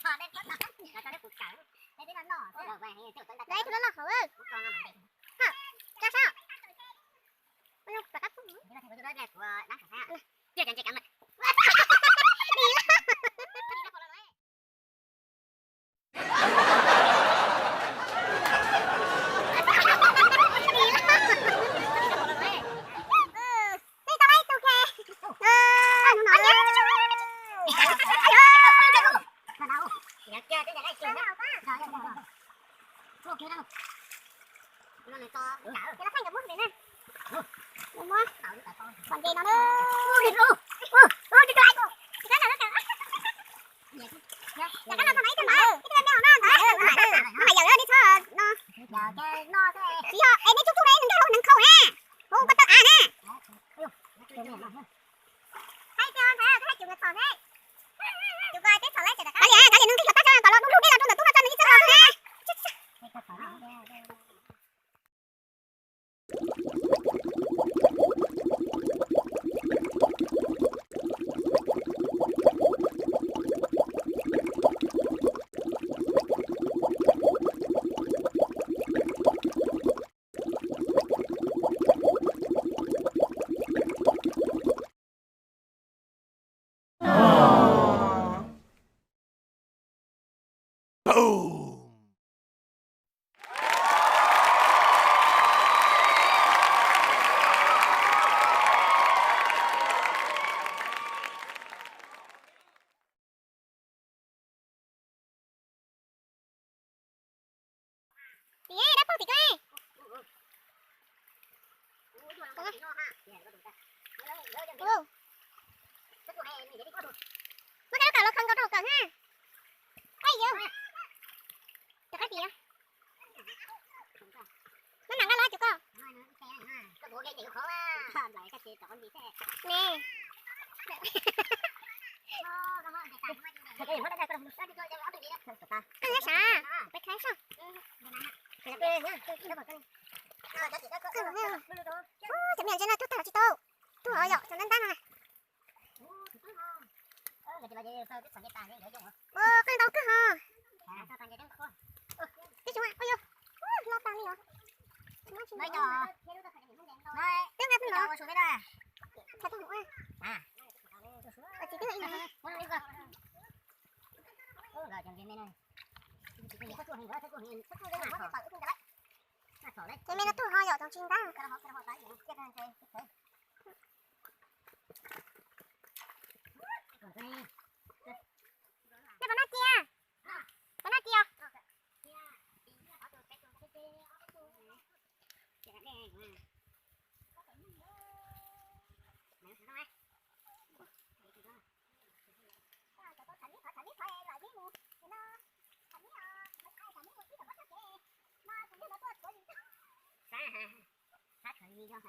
Tus loj loj hauv. Ha, tso sab. Ces los kheej cov muab ntev na. Muab kom ntev no na. Rov qab los txog no ib tug ntawd, ib tug me me hauv no ntawd, no hais yawm li txhob no. Tsis yog es neb tsuj tsuj ne, nws nkag hlau nees khau na, hauv ko taw av na. Kav liam, kav liam, nws nkag hlau tag tso kom los du lug dej los rau ntawm tub no tso nws yeej txawj los na. Tim dab paug tim ko. Muab rau lub kawm los kho nkaus rau hauv kawm ha. Ai yov. Rov qab tim. Muab mam nqa los cuv koj. Ne. Koj sav, peb khaib soj. Cov me ntsis no tuag tag los tsis tau. Tuag yom, cov ntab ntab no. Ua qeej ntau kawg ho. Tib tsoom, ua yog, lo tag li os. Twb nqa pw no. Khav tag ua. Tsis twb ib no. Cov me no tuag ho yom, tsoom tsis ntab. Nej pom no cia, pom no cia. Sab, sab khawv li no.